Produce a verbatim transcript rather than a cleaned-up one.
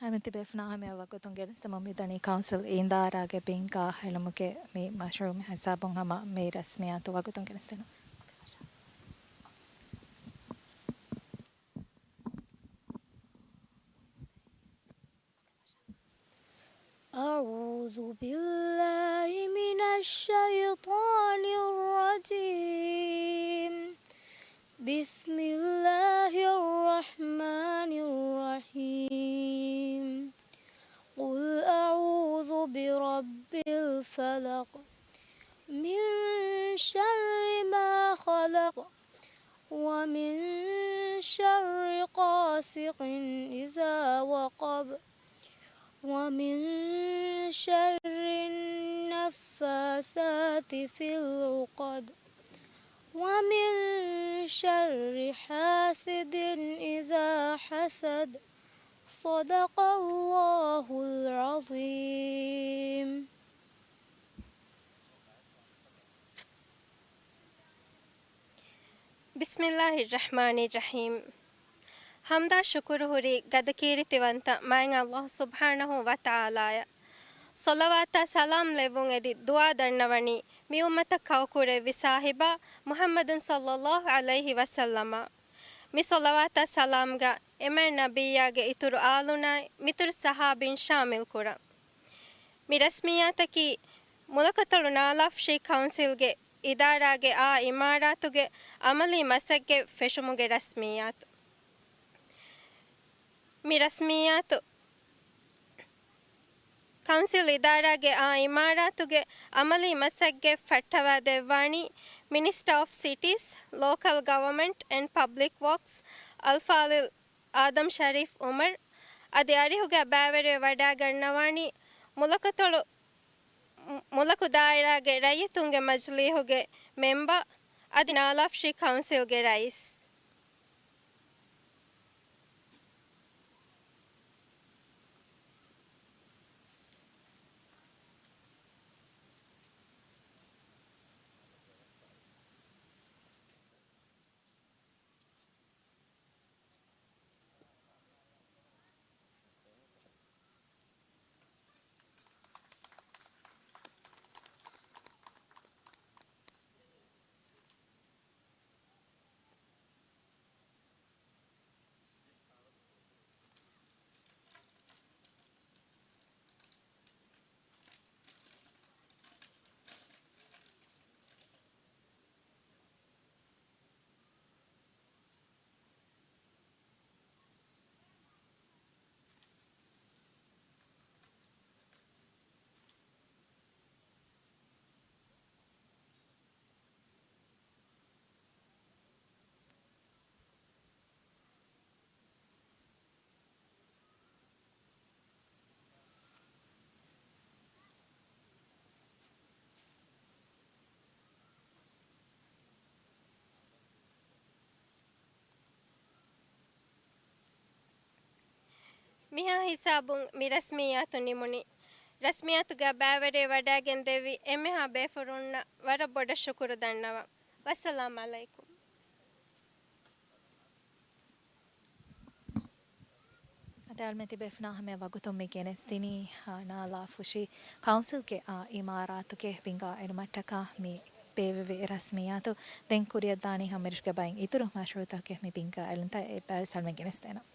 އަމިއްލަ ބޭފުޅުންނާ ހަމަޔަށް ވަގުތުން ގެނެސްދެމުން މިދަނީ ކައުންސިލް އިދާރާގެ ބިންގާ އެޅުމުގެ މި މަޝްރޫޢު މި ހިސާބުން ހަމަ މި ރަސްމިއްޔާތު ވަގުތުން ގެނެސްދިނުން. أعوذ بالله من الشيطان الرجيم. بسم الله الرحمن الرحيم. قل أعوذ برب الفلق. من شر ما خلق. ومن شر غاسق إذا وقب. ومن شر النفاثات في العقد. ومن شر حاسد إذا حسد. صدق الله العظيم. ބިސްމިއްލާހިއްރަޙްމާނިއްރަޙީމް. ޙަމްދާ ޝުކުރު ހުރީ ގަދަ ކީރިތިވަންތަ މާތް ﷲ ސުބްޙާނަހޫ ވަތަޢާލާއަށް. ޞަލަވާތާ ސަލާމް ލެއްވުން އެދި ދުޢާ ދަންނަވަނީ މި އުއްމަތަށް ކައުކުރެއްވި ޞާޙިބާ މުޙައްމަދު ޞައްލައްލާހު ޢަލައިހި ވަސައްލަމަށް. މި ޞަލަވާތާ ސަލާމްގަ އެމާތް ނަބިއްޔާގެ އިތުރު އާލުންނާއި މިތުރު ޞަޙާބީން ޝާމިލް ކުރަން. މި ރަސްމިއްޔާތަކީ މުލަކަތޮޅު ނާލާފުށީ ކައުންސިލްގެ އިދާރާގެ އާ އިމާރާތުގެ ޢަމަލީ މަސައްގަތް ފެށުމުގެ ރަސްމިއްޔާތު. މި ރަސްމިއްޔާތު ކައުންސިލް އިދާރާގެ އާ އިމާރާތުގެ ޢަމަލީ މަސައްގަތް ފައްޓަވާދެއްވާނީ މިނިސްޓަރ އޮފް ސިޓީސް، ލޯކަލް ގަވަމަންޓް އެންޑް ޕަބްލިކް ވޯކްސް އަލްފާޟިލް އާދަމް ޝަރީފް އުމަރު. އަދި އަރިހުގަ ބައިވެރިވެ ވަޑައިގަންނަވާނީ މުލަކަތޮޅު، މުލަކު ދާއިރާގެ ރައްޔިތުންގެ މަޖިލީހުގެ މެމްބަރު އަދި ނާލާފުށީ ކައުންސިލްގެ ރައީސް. މިހާ ހިސާބުން މި ރަސްމިއްޔާތު ނިމުނީ. ރަސްމިއްޔާތުގަ ބައިވެރިވެ ވަޑައިގެން ދެއްވި އެންމެހާ ބޭފުޅުންނަށް ވަރަށް ބޮޑަށް ޝުކުރު ދަންނަވަން. ވައްސަލާމް ޢަލައިކުމް. އަދި އަޅުމެން ތިބޭފުޅުންނާ ހަމަޔަށް ވަގުތުން މި ގެނެސްދިނީ، އާ، ނާލާފުށީ ކައުންސިލްގެ އާ އިމާރާތުގެ ބިންގާ އެޅުމަށްޓަކާ މި ބޭއްވެވި ރަސްމިއްޔާތު. ދެން ކުރިއަށްދާނީ ހަމަ މިރަށުގެ ބައިން އިތުރު މަޝްރޫޢުތަކެއް މި ބިންގާ އެޅުންތައް އެއްބައިވެސް އަޅުމެން ގެނެސްދޭނަން.